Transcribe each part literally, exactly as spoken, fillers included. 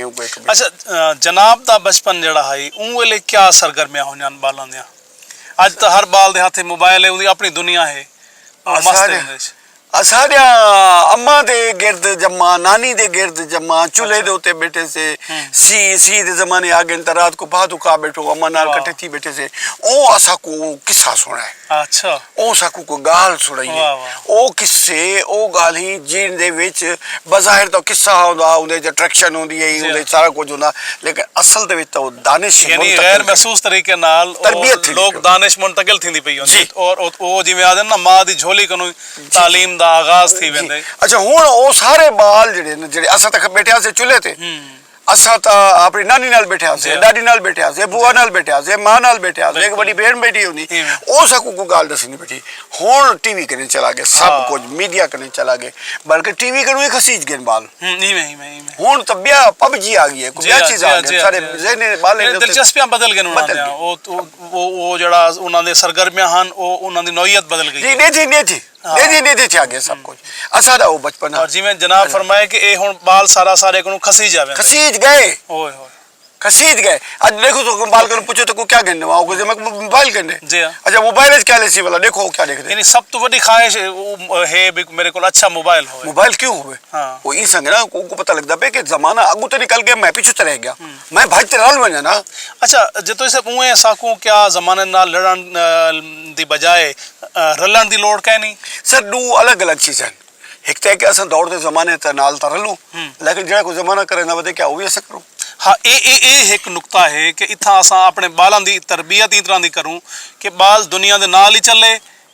اچھا، جناب دا بچپن جیڑھا ہئی اوں ویلے کیا سرگرمیاں ہوندیاں ہن ٻالاں دیاں؟ اڄ تاں ہر ٻال دے ہتھ موبائل ہے، اوندی اپݨی دنیا ہے۔ اساݙیاں اماں دے گرد جماں، نانی دے گرد جماں، چولھے دے اتے ٻیٹھے سے۔ سی سی دے زمانے آ ڳئن تاں رات کوں بھادو کھا ٻیٹھو، اماں نال کٹھے تھی ٻیٹھے سے۔ او اساکوں قصہ سݨائے۔ اچھا۔ او ساکوں کوئی ڳالھ سݨائیے۔ او قصے، او ڳالھیں جیندے وچ بظاہر تاں قصہ ہوندا، اوندے وچ اٹریکشن ہوندی ہئی، اوندے وچ سارا کجھ ہوندا، لیکن اصل دے وچ تاں او دانش یعنی غیر محسوس طریقے نال تربیت تھیندی پئی ہوندی۔ دانش منتقل تھیندی پئی ہوندی۔ تے او جیویں آہدن نا ماء دی جھولی کنوں تعلیم دا آغاز تھی ویندے۔ اچھا ہن او سارے ٻال جیڑھے ہن جیڑھے اساں تاں ٻیٹھے ہاسے چولھے تے۔ اساں تاں اپݨی نانی نال ٻیٹھے ہاسے، ݙاݙی نال ٻیٹھے ہاسے، بھوا نال ٻیٹھے ہاسے، ماء نال ٻیٹھے ہاسے، ہک وݙی بھیݨ ٻیٹھی ہوندی، او ساکوں کوئی ڳالھ ݙسیندی ٻیٹھی۔ ہݨ ٹی وی کنے چلا ڳئے، سب کجھ میڈیا کنے چلا ڳئے، بلکہ ٹی وی کنوں وی گھسیج ڳئن ٻال۔ ہݨ تاں ٻیا پب جی آ ڳئی ہے، کوئی ٻیا چیز آ ڳئی، سارے ذہن ٻالیں دے اتے دلچسپیاں بدل ڳئن۔ انہاں دیاں او او جیڑھا انہاں دے سرگرمیاں ہن او انہاں دی نوعیت بدل ڳئی ہے۔ ݙیدھی ݙیدھی۔ ݙیدھی ݙیدھی تھیا ڳئے سب کجھ۔ اساݙا او بچپن ہا۔ اور جیویں جناب فرمائے کہ اے ہݨ ٻال سارا سارے کنوں کھسیجا ویندے۔ کھسیج ڳئے۔ اوئے ہوئے۔ کھسیج ڳئے۔ اڄ ݙیکھو تاں ٻال کنوں پچھو تاں کوئی کیا گھن ݙیواں، او کہندے میکوں موبائل گھن ݙے۔ جی ہاں۔ اچھا موبائل اچ کیا لیسی بھلا، ݙیکھو او کیا ݙیکھدے۔ یعنی سب توں وݙی خواہش ہے بھئی میݙے کول اچھا موبائل ہووے۔ موبائل کیوں ہووے؟ ہاں۔ او ایں سنگ نا کوں کوں پتہ لڳدا پئے کہ زمانہ اڳوں تے نکل ڳیا، میں پچھوں تے رہ ڳیا۔ میں بھڄ تے رل ونڄاں نا۔ اچھا جے تساں اونویں ساکوں کیا زمانے نال لڑݨ دی بجائے رلݨ دی لوڑ کائنی؟ سر ݙو الڳ الڳ چیزاں ہن۔ ہک تاں اے کہ اساں دور دے زمانے دے نال تاں رلوں، لیکن جیڑھا کوئی زمانہ کریندا ودے کیا او وی اساں کروں؟ ہا اے اے اے ہک نکتہ ہے کہ اتھاں اساں اپݨے ٻالاں دی تربیت ایں طرح دی کروں کہ ٻال دنیا دے نال ای چلے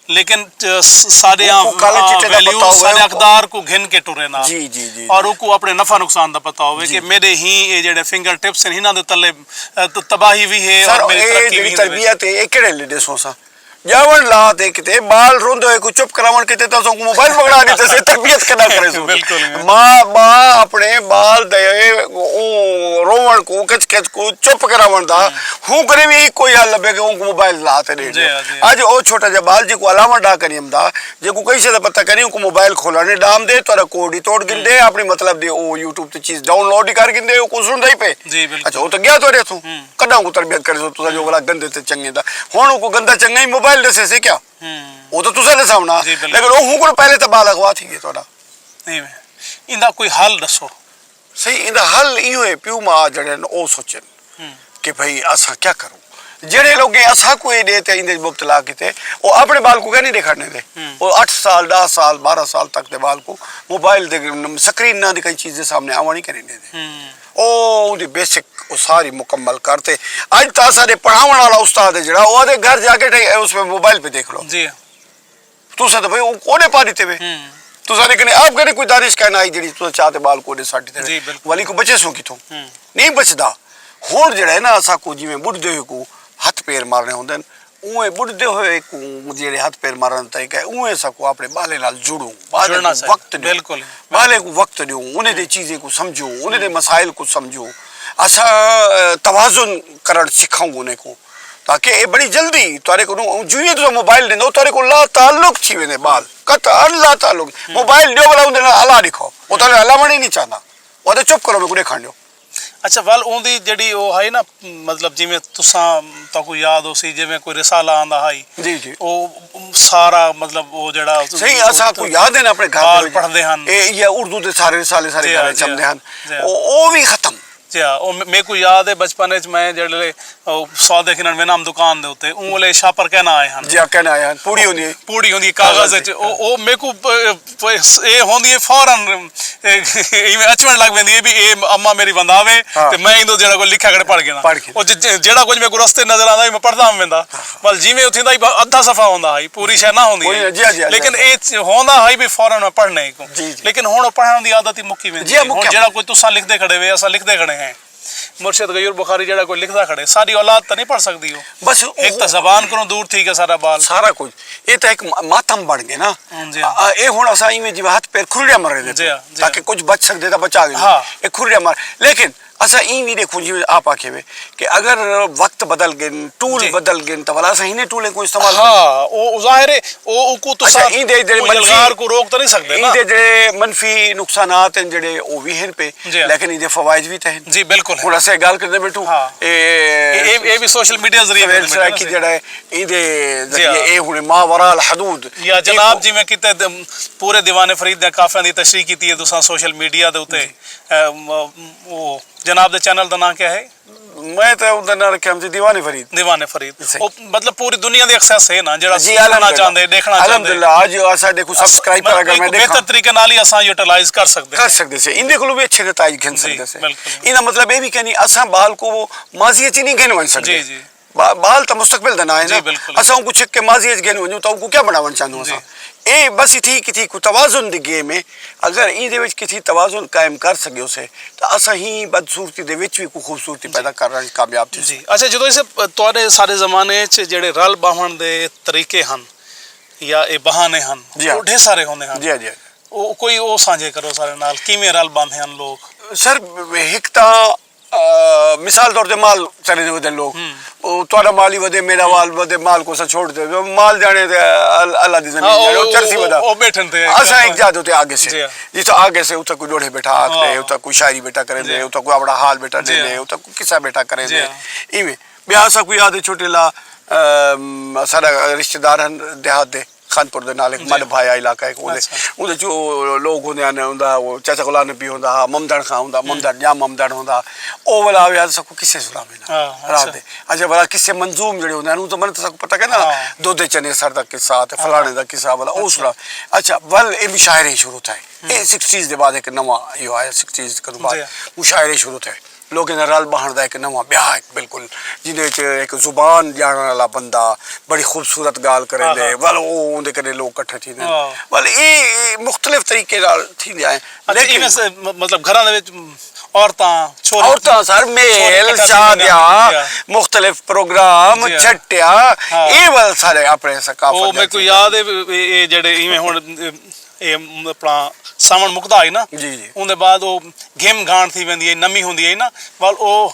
لیکن ساݙیاں ویلیوز ساݙے اقدار کوں گھن کے ٹرے نال اور اوکوں اپݨے نفع نقصان دا پتہ ہووے کہ میݙے ہی اے جیڑھے فنگر ٹپس ہن ہنہاں دے تلے تباہی وی ہے اور میݙی ترقی وی ہے۔ تربیت اے کیڑھے لیڈے سوساں؟ ڄاوݨ لا تے کیتے ٻال روندے ہوئے کوں چپ کراوݨ کیتے تاں اساں کوں موبائل پکڑا ݙتے سے تربیت کݙاں کریسوں۔ ماء ٻا اپݨے ٻال دے اوں رووݨ کوں کچ کچ کوں چپ کراوݨ دا ہوں کنیں وی کوئی حل لبھے کہ اونکوں موبائل لا تے ݙے ݙیو۔ اڄ او چھوٹا جیہا ٻال جیکوں الاوݨ ݙا کنیں امدا جیکوں کہیں شے دا پتہ کنیں اونکوں موبائل کھولاݨے ݙام دے تہاݙا کوڈ ہی توڑ گھندے اپݨی مطلب دی او یوٹیوب تے چیز ڈاؤن لوڈ ہی کر گھندے اوکوں سݨدا ہی پئے۔ اچھا او تاں ڳیا تہاݙے ہتھوں۔ کݙاں کوں تربیت کریسو تساں جو ولا گندے تے چنگے دا۔ ہݨ اوکوں گندا چنگا ہی موبائل ݙسیسے کیا؟ او تاں تساں ݙساؤ نا۔ لیکن او ہوں کول پہلے تاں ٻال اغوا تھی ڳئے تہاݙا۔ ایویں ایندا کوئی حل ݙسو۔ صحیح ایندا حل ایہو ہے پیو ماء جیڑھے ہن او سوچن کہ بھئی اساں کیا کروں۔ جیڑھے لوکیں اساکوں اے ݙے تے ایندے اچ مبتلا کیتے او اپݨے ٻال کوں کائنی ݙیکھݨ ݙیندے۔ او اٹھ سال، ݙاہ سال، بارہ سال تک دے ٻال کوں موبائل دے سکرین ناں دی کہیں چیز دے سامݨے آوݨ ہی کائنی ݙیندے۔ او اوندی بیسک او ساری مکمل کر تے اڄ تاں اساݙے پڑھاوݨ والا استاد ہے جیڑھا او آہدے گھر جا کے ٹھائی اے اس پہ موبائل پہ دیکھ لو۔ جی ہاں۔ تساں تاں بھئی اونکوں اوݙے پا ݙتے وے۔ تساݙے کنے آپ کنے کوئی دانش کائنا آئی جیڑھی تساں چا تے ٻال کوں اوݙے سٹ ݙتے وے۔ ولی کوں بچیسوں کتھوں؟ نئیں بچدا۔ ہݨ جیڑھا ہے نا اساکوں جیویں ٻڈھدے ہوئے کوں ہتھ پیر مارݨے ہوندن اونویں ٻڈھدے ہوئے کوں جیڑھے ہتھ پیر مارݨ دا طریقہ ہے اونویں اساکوں اپݨے ٻالیں نال جڑوں۔ ٻالیں کوں وقت ݙیوں۔ ٻالیں کوں وقت ݙیوں۔ انہیں دے چیزیں کوں سمجھوں۔ انہیں دے مسائل کوں سمجھوں۔ اساں توازن کرݨ سکھاؤں انہیں کوں۔ تاکہ اے بڑی جلدی تہاݙے کوں جوں ہی تساں موبائل ݙیندو تہاݙے کوں لا تعلق تھی ویندے ٻال۔ قطعا لا تعلق۔ موبائل ݙیو بھلا اوندے نال الا ݙکھاؤ۔ او تہاݙے نال الاوݨ ہی نی چاہندا۔ او آہدے چپ کرو میکوں ݙیکھݨ ݙیو۔ اچھا ول اوندی جیڑھی او ہئی نا مطلب جیویں تساں تہاکوں یاد ہوسی جیویں کوئی رسالہ آندا ہئی۔ جی جی۔ او سارا مطلب او جیڑھا۔ صحیح اساکوں یاد ہن اپݨے گھر دے وچ۔ پڑھدے ہن۔ اے یا اردو دے سارے رسالے سارے گھر وچ چمدے ہن۔ او او وی ختم۔ جی ہا او میکوں یاد ہے بچپن اچ میں جیڑھلے او سوادے گھنݨ وینداں ہم دکان دے اتے اوں ویلے شاپر کہنا آئے ہن۔ جی ہا کہنا آئے ہن پوڑی ہوندی ہئی۔ پوڑی ہوندی ہئی کاغذ اچ او او میکوں اے ہوندی ہئی فورا ایویں اچوݨ لڳ ویندی ہئی بھئی اے اماں میݙی ونداوے تے میں ایندو جیڑھا کجھ لکھیا کھڑے پڑھ گھناں۔ او جیڑھا کجھ میکوں رستے نظر آندا ہئی میں پڑھدا ہم وینداں۔ ول جیویں او تھیندا ہئی ادھا صفحہ ہوندا ہئی پوری شے نہ ہوندی ہئی۔ لیکن اے ہوندا ہئی بھئی فورا میں پڑھݨے ہئی کوں۔ لیکن ہݨ او پڑھݨ دی عادت ہی مکی ویندی ہے۔ ہݨ جیڑھا کجھ تساں لکھدے کھڑے وے، اساں لکھدے کھڑے ہیں۔ مرشد غیور بخاری جیڑھا کجھ لکھدا کھڑے، ساݙی اولاد تاں نی پڑھ سڳدی او۔ بس ہک تاں زبان کنوں دور تھی ڳیا ساݙا ٻال۔ سارا کجھ۔ اے تاں ہک ماتم بݨ ڳئے نا۔ اے ہݨ اساں ایویں جیویں ہتھ پیر کھرڑیاں مریندے پئے تاکہ کجھ بچ سڳدے تاں بچا ڳھنوں۔ اے کھرڑیاں مر لیکن اساں ایں وی ݙیکھوں، جیویں آپ آکھے وے کہ اگر وقت بدل ڳن، ٹول جی۔ بدل ڳن، تاں ولا اساں ہنے ٹولیں کوں استعمال کروں۔ ہاں، او ظاہر ہے، او اوکوں اچھا، تساں ایں دے جڑے او منفی یلغار کوں روک تاں نہیں سکدے ایں نا۔ دے جڑے منفی نقصانات ہیں جڑے، او وی ہن پے، جی ہاں۔ لیکن ایں دے فوائد وی تاں ہن۔ جی، بالکل ہن۔ ہن اساں ڳالھ کردے ٻیٹھوں، ہاں۔ اے اے اے وی سوشل میڈیا ذریعے سویل سرائیکی جڑا ہے، ایں دے ذریعے، جی ہاں۔ اے ہن ماوراء الحدود، یا جناب، جی میں کیتے پورے دیوان فرید دے قافیاں دی تشریح کیتی ہے تساں سوشل میڈیا دے اتے۔ جی۔ او جناب دے چینل دا ناں کیا ہے؟ میں تے اوندا ناں رکھیا ہم جی دیوان فرید۔ دیوان فرید۔ صحیح۔ او مطلب پوری دنیا دے ایکسس ہے نا، جیڑا جی، سننا الحمدللہ۔ چاہندے، ݙیکھݨا چاہندے۔ الحمدللہ، اڄ اساݙے کوں ہاں، سبسکرائب مطلب کرا کر میں ݙیکھاں۔ بہتر طریقے نال ہی اساں یوٹیلائز کر سکدے کر ہیں۔ سکدے سے۔ ایندے کولوں وی اچھے نتائج گھن جی، سکدے سے۔ بالکل۔ ایندا مطلب اے وی کینی اساں ٻال کوں ماضی اچ نہیں گھن ونڄ سکدے۔ جی، جی۔ با-، ٻال تاں مستقبل دا ناں ہے نا۔ جی، بالکل۔ اساں اونکوں چھک کے ماضی اچ گھن ونڄوں تاں اونکوں کیا بݨاوݨ چاہندوں جی۔ اساں؟ اے بس اتھی کتھی کوئی توازن دی گیم ہے۔ اگر ایں دے وچ کتھی توازن قائم کر سڳیوسے تاں اساں ہی بدصورتی دے وچ وی کوئی خوبصورتی جی۔ پیدا کرݨ وچ کامیاب تھیسوں۔ جی۔ اچھا، جدوں اسے تہاݙے سارے زمانے اچ جیڑھے رل ٻاہوݨ دے طریقے ہن یا اے بہانے ہن، جی ہاں۔ او ڈھیر سارے ہوندے ہن۔ جی ہاں، جی ہاں۔ او کوئی او سانجھے کرو سارے نال، کیویں رل ٻاہندے ہن لوک؟ سر، ہک تاں آ، مثال طور تے مال چریندے ودن لوک۔ ہوں۔ او تہاݙا مال ہی ودے، میݙا مال ودے، مال کوں اساں چھوڑ ݙتے، مال ڄاݨے تے ال-، اللہ دی زمین ہاں، ڄاݨے، او، او چرسی او، ودا۔ او ٻیٹھن تے اساں ہک جاہ تے آ ڳئے سے۔ جی ہاں۔ جتھاں آ ڳئے سے، اتھاں کوئی ݙوہڑے ٻیٹھا آکھدے، ہاں۔ اتھاں کوئی شاعری ٻیٹھا کریندے، جی۔ اتھاں کوئی اپݨا حال ٻیٹھا جی ݙیندے، ہاں۔ اتھاں کوئی قصہ ٻیٹھا کریندے۔ جی ہاں۔ ایویں۔ ٻیا اساں کوئی آہدے چھوٹے لا، ام، ساݙا رشتہ دار ہن دیہات دے۔ خان پور دے نال ہک جی۔ مݙ بھایا علاقہ ہک اوندے، اچھا۔ اوندے چ لوگ ہوندے ہن، اوندا او چاچا غلام نبی ہوندا ہا، ممدݨ خاں ہوندا، ہوں۔ ممدݨ یا ممدݨ ہوندا، او ولا آوے ہا ساکوں قصے سݨاوے نا، ہاں، رات اچھا۔ دے۔ اچھا، ولا قصے منظوم جڑے ہوندے ہن، اوں تاں من تاں ساکوں پتہ کہ نا، ہاں۔ دودے چنے سر دا قصہ تے ہاں۔ فلانے دا قصہ ولا او اچھا۔ سݨا۔ اچھا، ول اے مشاعرے شروع تھئے۔ ہوں۔ اے سکسٹیز دے بعد ہک نواں ایہو آیا، سکسٹیز کنوں بعد جی۔ مشاعرے شروع تھئے۔ لوکیں دا رل ٻہݨ دا ہک نواں ٻیا ہک بالکل، جیندے وچ ہک زبان ڄاݨݨ والا بندہ بڑی خوبصورت ڳالھ کریندے، ہاں، ہاں۔ ول او اوندے کنے لوک کٹھے تھیندے ہن۔ ہاں۔ ول اے، اے مختلف طریقے نال تھیندے آئے۔ اچھا، لیکن ایویں سے، م-، مطلب گھراں دے وچ عورتاں، چھوہر، عورتاں سر، چھوہر میل، کٹھا تھیندے ہن۔ شادیاں، جی ہاں۔ مختلف پروگرام، جی ہاں۔ چھٹیاں، ہاں۔ اے ول سارے اپݨے ثقافت او دے میکوں اچ یاد ہے، اے، اے جیڑھے ایویں ہݨ اے اپݨا ساوݨ مکدا ہئی نا، جی، جی۔ اوندے بعد او گھم گھاݨ تھی ویندی ہئی، نمی ہوندی ہئی نا، ول او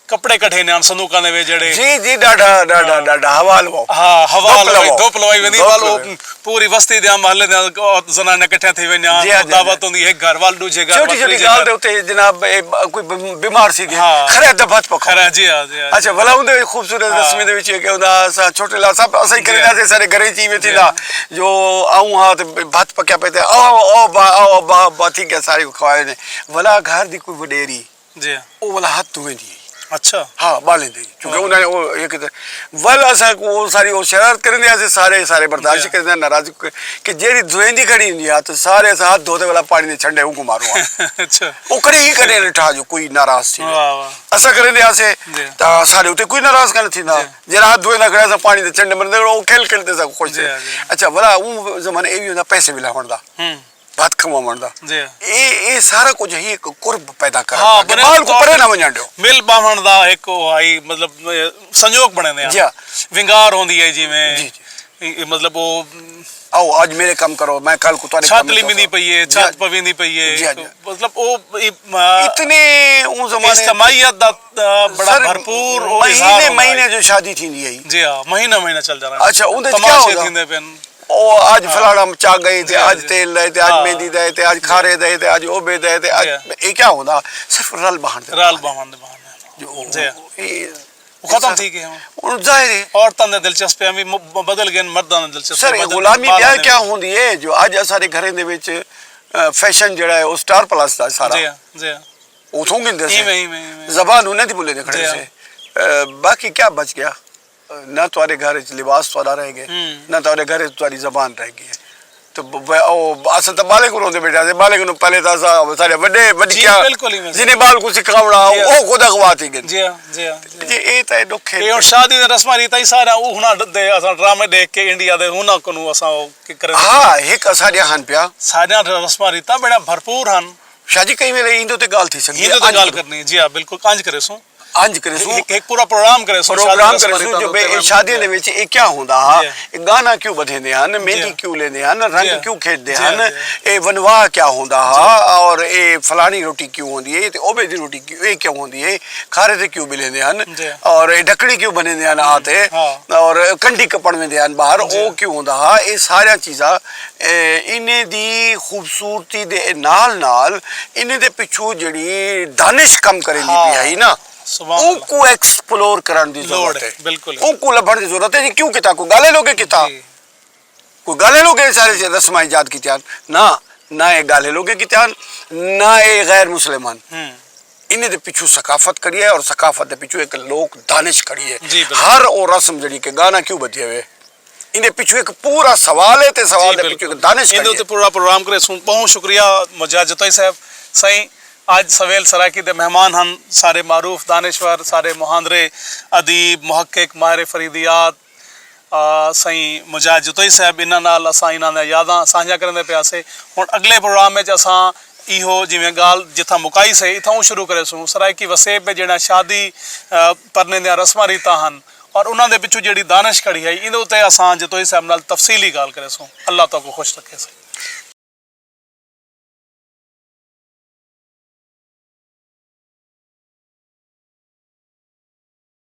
کپڑے کڈھیندے ہن صندوقاں دے وچ جیڑھے۔ جی، جی، ݙاڈھا، ݙاݙھا، ہاں۔ ݙاݙھا حوال وو۔ ہاں، حوال دھپ ہوئی، لوو۔ دھپ لوائی ویندی، دھپ ول او لوائی۔ پوری وستی دے ہم محلے دیاں زنانیاں کٹھیاں تھی ویندیاں ہن، جی ہاں، او جی ہاں۔ دعوت ہوندی ہک گھر ول، ݙوجھے گھر، چھوٹی ول، چھوٹی تیجھے ڳالھ گھر۔ دے اتے جناب، اے ب-، کوئی بم-، بیمار سی ڳئے۔ ہاں۔ خرید دا بھت پکو۔ خرید، جی ہاں، جی ہاں، جی۔ اچھا، بھلا اوندے وچ خوبصورت ہاں۔ رسمیں دے وچ اے کہ اوندا اساں چھوٹے لا سب اساں ہی جی۔ کریندے ہاسے، سارے گھریں چ ایویں جی۔ تھیندا۔ جو آؤں ہاں تے بھت پکیا پئے تے، "آؤ، آؤ، با، آؤ، با، با، ٹھیک ہے، سارے کوں کھوائے نے۔" ولا گھر دی کوئی وڈیری، جی۔ او ولا ہتھ دھویندی ہئی۔ اچھا۔ ہاں، ٻالیں دے۔ کیونکہ ہاں۔ انہاں نے او ہک تے، ول اساں کوں او ساری او شرارت کریندے ہاسے، سارے، سارے برداشت جی۔ کریندے، ناراض کہ جیڑھی دھویندی کھڑی ہوندی ہا، تے سارے اساں ہتھ دھوتے ولا پاݨی دے چھنڈے اونکوں ماروں ہا۔ اچھا۔ او کݙے ہی کݙے ݙٹھا جو کوئی ناراض تھی۔ واہ، واہ۔ اساں کریندے ہاسے، جی۔ تاں ساݙے اتے کوئی ناراض کائنی تھیندا۔ جی۔ جیڑھا ہتھ دھویندا کھڑا اساں پاݨی دے چھنڈے مریندے، او کھل کھل تے ساکوں خوش جی، تھے۔ جی۔ اچھا، ولا اوں زمانے اے وی ہوندا پیسے ولاوݨ دا۔ ہوں۔ بھت کھواوݨ دا۔ جی۔ اے، اے سارا کجھ ہی ہک قرب پیدا کرݨ ہاں، دا کہ بنے ٻال کوں پرے نہ ونڄݨ ݙیو۔ مل ٻاہوݨ دا ہک او ہئی، مطلب، اے، سنجوگ بݨیندے ہن۔ جی ہاں۔ ونگار ہوندی ہے جیویں، جی، جی۔ اے، اے، مطلب، او، آؤ، اڄ میݙے کم کرو، میں کل کوں تہاݙے کم چھت لمبی پئی ہے، جی ہاں۔ چھت پویندی پئی ہے۔ جی ہاں، جی ہاں۔ مطلب، او، اے، م-، اتنے اوں زمانے اجتماعیت دا، آ، بڑا سر، بھرپور او اظہار مہینے، ہوندا ہے۔ مہینے جو شادی تھیندی ہئی۔ جی ہاں، مہینہ مہینہ چلدا رہندا۔ اچھا، اوندے وچ کیا تماشے ہوندا؟ تھیندے پن۔ او اڄ ہاں۔ فلاݨا چا ڳئی تے جی، اڄ جی۔ تیل ݙے تے اڄ ہاں۔ مہندی ݙے تے اڄ کھارے ݙے تے اڄ اوبے ݙے تے اڄ جی۔ اے کیا ہوندا؟ صرف رل ٻہݨ دے رل بہانے۔ ٻہݨ دے بہانے۔ جو او، جی۔ اے او ختم سر، تھی ڳئے ہن۔ ہݨ ظاہر ہے۔ عورتاں دے دلچسپیاں وی م-، بدل ڳئن، مرداں دے دلچسپیاں سر، اے بدل ڳئن، غلامی ٻالاں ٻیا دے کیا وی۔ ہوندی ہے جو اڄ اساݙے گھریں دے وچ، آ، فیشن جیڑھا ہے او سٹار پلس دا سارا۔ جی ہاں، جی ہاں۔ اتھوں گھندے سے۔ ایویں، ایویں، ایویں۔ زبان انہیں دی ٻولے تے کھڑے جی ہاں۔ سے۔ آ، باقی کیا بچ ڳیا؟ نہ تہاݙے گھر وچ لباس تہاݙا رہ ڳئے، ہوں۔ نہ تہاݙے گھر وچ تہاݙی زبان رہ ڳئی ہے۔ تے ب-، ب-، او، اساں تاں ٻالیں کوں روندے ٻیٹھے ہاسے، ٻالیں کنوں پہلے تاں اساں ساݙے وݙے، وݙی جی، کیا، بالکل ایویں۔ جنہیں ٻال کوں سکھاوݨا، جی ہاں۔ او خود اغوا تھی ڳئے۔ جی ہاں، جی ہاں، جی۔ جی، اے تاں اے ݙکھ ہے۔ اے ہݨ شادی دے رسماں ریتاں ہی ساریاں او ہݨاں ݙ-، دے اساں ڈرامے ݙیکھ کے انڈیا دے انہاں کنوں اساں او کہ کریں۔ ہاں، ہک اساݙیاں ہن پیا۔ ساݙیاں رسماں ریتاں بڑیاں بھرپور ہن۔ شاہ جی، کئی ویلے ایندے تے ڳالھ تھی سڳدی ہے، ایندے تے انج ڳالھ کرو۔ کرنی، جی ہاں، بالکل، انج کریسوں۔ انج کریسوں۔ ہک پورا پروگرام کریسوں۔ پروگرام کریسوں جو بے شادیاں دے وچ اے کیا ہوندا ہا، اے گانا کیوں بدھیندے ہن، مہندی کیوں لیندے ہن، رنگ کیوں کھیڈدے ہن، اے ونواہ کیا ہوندا ہا، اور اے فلانی روٹی کیوں ہوندی ہے تے اوبے دی روٹی کیوں اے کیوں ہوندی ہے، کھارے تے کیوں بلیندے ہن، اور اے ڈھکڑی کیوں بنیندے ہن آ تے، اور کنڈی کپن ویندے ہن باہر، او کیوں ہوندا ہا۔ اے ساریاں چیزاں انہیں دی خوبصورتی دے نال نال انہیں دے پچھوں جڑی دانش کم کریندی پی ہئی نا، اونکوں ایکسپلور کرݨ دی ضرورت ہے۔ اونکوں لبھݨ دی ضرورت ہے جی کیوں کیتا؟ کوئی ڳالھے لوگے کیتا؟ کوئی ڳالھے لوگے اے سارے رسماں ایجاد کیتیاں؟ نہ، نہ اے ڳالھے لوگے کیتیاں، نہ اے غیر مسلم ہن۔ انہیں دے پچھوں ثقافت کھڑی ہے اور ثقافت دے پچھوں ایک لوک دانش کھڑی ہے۔ ہر او رسم جڑی کہ گانا کیوں بدھیا ہوئے، ایندے پچھوں ہک پورا سوال ہے تے سوال دے پچھوں ہک دانش کھڑی ہے۔ پورا پروگرام کریسوں۔ ٻہوں شکریہ مجاہد جتوئی صاحب۔ سائیں، اڄ سویل سرائیکی دے مہمان ہن سارے معروف دانشور، سارے مہاندرے، ادیب، محقق، ماہر فریدیات، سائیں مجاہد جتوئی صاحب۔ انہاں نال اساں انہاں دیاں یاداں سانجھا کریندے پئے ہاسے۔ ہݨ اڳلے پروگرام وچ اساں ایہو جیویں ڳالھ جتھاں مکائی سے اتھاؤں شروع کریسوں۔ سرائیکی وسیب وچ جیڑھیاں شادی پرنے دیاں رسماں ریتاں ہن اور انہاں دے پچھوں جیڑھی دانش کھڑی ہئی ایندے اتے اساں جتوئی صاحب نال تفصیلی ڳالھ کریسوں۔ اللہ تہاکوں خوش رکھے سائیں۔